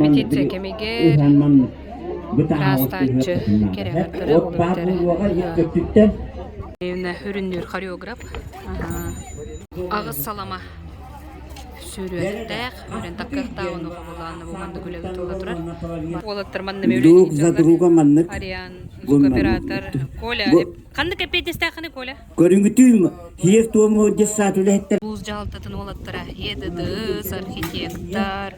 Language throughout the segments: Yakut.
Репетиция кэмигэр ыраастааччы кэрэҕэрдэрэ ол эбэтэр Үрүннүүр хореограф аҕыс салама сүрүөттээх үрэн таккыахтаах ону хобулаан бу маннык үлэ ыытылла турар. Уолаттар манна Друг за друга маннык Ариан звукооператор Коля ханнык эппиэтинэстээххиний Коля? Көрүҥүтүүм сиэр-туому детсад үлэһиттэр Улуус дьаһалтатын уолаттара ЕДДС, архитектор,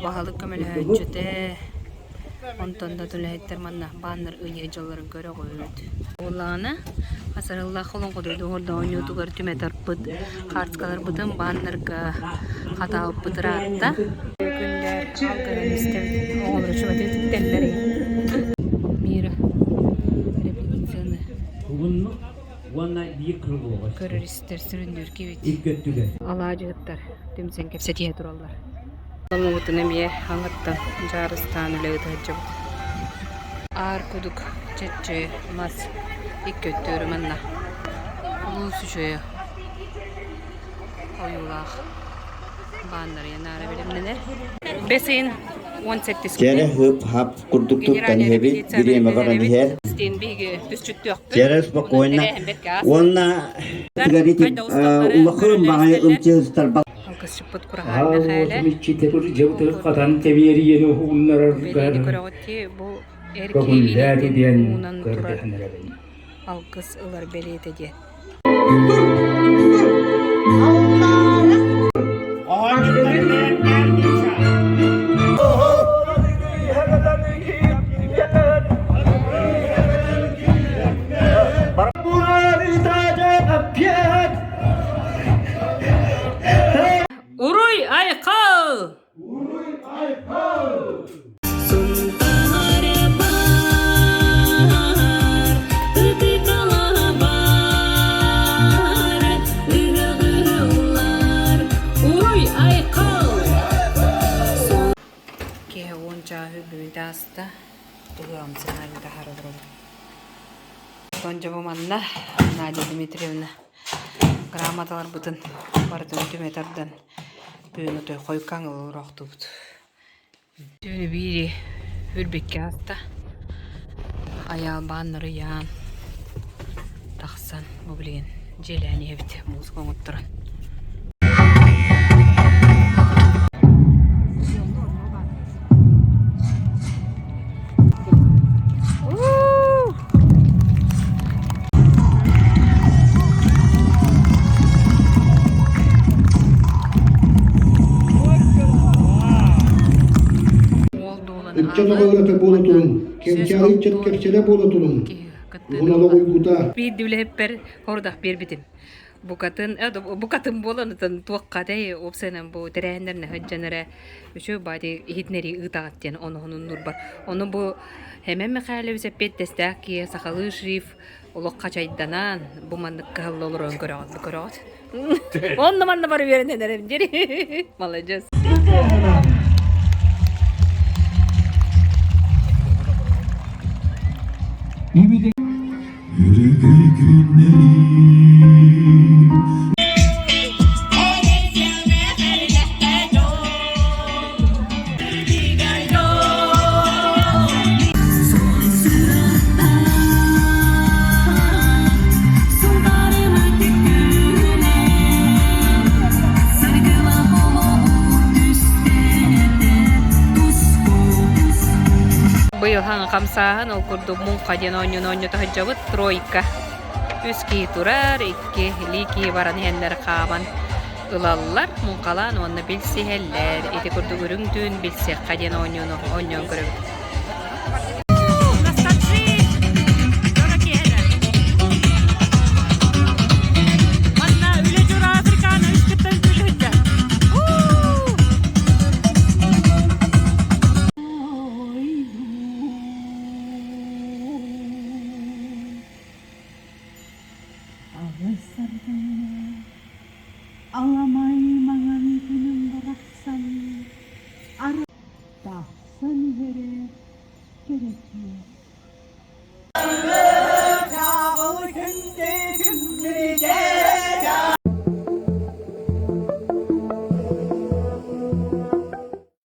баһылык көмөлөһөөччүтэ, онтон да үлэһиттэр манна бааннар ыйыы дьалларын көрөҕүт. Уоллаҕына хасарыллаах олоҥхо дойду оонньуутугар түмэ тарпыт хаартыскаларбытын бааннарга хатаабыппыт ыраатта. Күндээр алгыһын истэбит, оҕолору чугатыы тиктэллэр. Мира репетицияны көрөр-истэр сүрүннүүр киһибит. Алаадьыһыттар түмсэн кэпсэтиһэ тураллар. Омугутун эмиэ аҥыттан дьаарыстаан үлэ ыыта сылдьабыт. Аар кудук чэччи мас икки өттүөрү манна улуус үчүгэйэ ойуулаах бааннарыйа наара бэлэмнэнэр. Бэс ыйын 17 Кэрэ хып-хап курдук туттан иһэбит, бириэмэ баран иһэр. Кэрэ спокойно. Уонна улахан баҕайы ымчыһыстарбат. Алгысчыппыт Кураһаан Мэхээлэ. хатан тэбиэрийэни уһугуннараргар бу эр көҥүллээти диэн уунан турар көрдөһөн эрэбин. алгыс ылар бэлиэтэ диэн. Уруй айхал! Киэһэ уон чааһы бүмүтэ ааста, ыһыаҕым сценарийын таһаара олоробун. Оттон дьэ бу манна Надя Дмитриевна грамоталарбытын барытын түмэ тардан Бүгүн отой хойуккаҥ олороохтубут. Түүнү биири үрбиккэ ааста. Айаалбаан нарыйаан тахсан бу билигин дьиэлээн иһэбит музыка оҥотторон. Ыччат оҕолорото буола туруҥ, кэнчээри ыччат кэпсэлэ буола туруҥ. Уһун олох уйгута. Биирдэ үлэһиппэр хорудах биэрбитим. Букатын, букатын буолан ытын туохха дэй уопсайынан бу тэрээһиннэринэ сылдьан эрэ үчүгэй бади иһитиннэрии ыытаҕыт диэн оноһунун нуурбар. Ону бу Хэмэн Михайлович эппиэттэстээх киһи сахалыы шрифт олох хачайданан бу маннык кыһалла олорон көрөҕүт бу көрөҕүт. Онно манна бары үөрэнэн эрэм дири. Маладьыас. Өрөгөй күннэрим Быйыл хаҥа хамсааһын ол курдук муҥха диэн оонньууну оонньото сылдьабыт тройка. Үс киһи турар, икки илии киһи баран иһэннэр хааман ылаллар, муҥхалаан уонна билсиһэллэр. Ити курдук үрүҥ түүн билсиэххэ диэн оонньууну оонньоон көрөбүт. Аҕыс ардыҥҥа аламай маҥан күнүм барахсан.